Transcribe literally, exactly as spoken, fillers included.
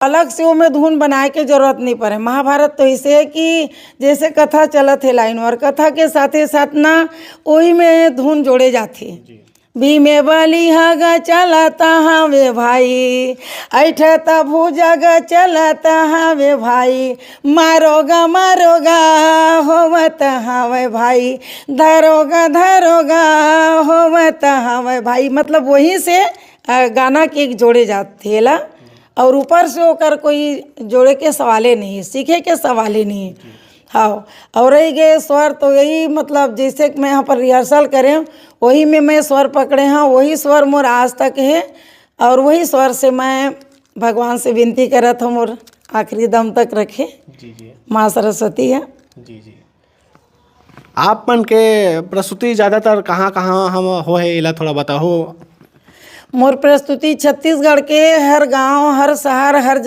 अलग से ओमे धुन बनाए के जरूरत नहीं पड़े। महाभारत तो ऐसे है कि जैसे कथा चलत है लाइन, और कथा के साथे साथ ना ओही में धुन जोड़े जाथे। भीमे बलिहा ग चलत हवे भाई, ऐठत भुजा ग चलत हवे भाई, मारो ग मारो ग होवत हवे भाई, धरो ग धरो ग होवत हवे भाई। मतलब वहीं से अ, गाना के एक जोड़े जाथे ला, और ऊपर से ओकर कोई जोड़े के सवाले नहीं, सीखे के सवाले नहीं। हाँ, और रही गए स्वर, तो यही मतलब जैसे कि मैं यहाँ पर रिहर्सल करें, वही में मैं स्वर पकड़े हूँ, वही स्वर मोर आज तक है, और वही स्वर से मैं भगवान से विनती करत हूँ मोर आखिरी दम तक रखे। जी जी। माँ सरस्वती है। जी जी। आप मन के प्रस्तुति ज़्यादातर कहाँ कहाँ हम होहे, एला थोड़ा बताओ। मोर प्रस्तुति छत्तीसगढ़ के हर गांव, हर शहर, हर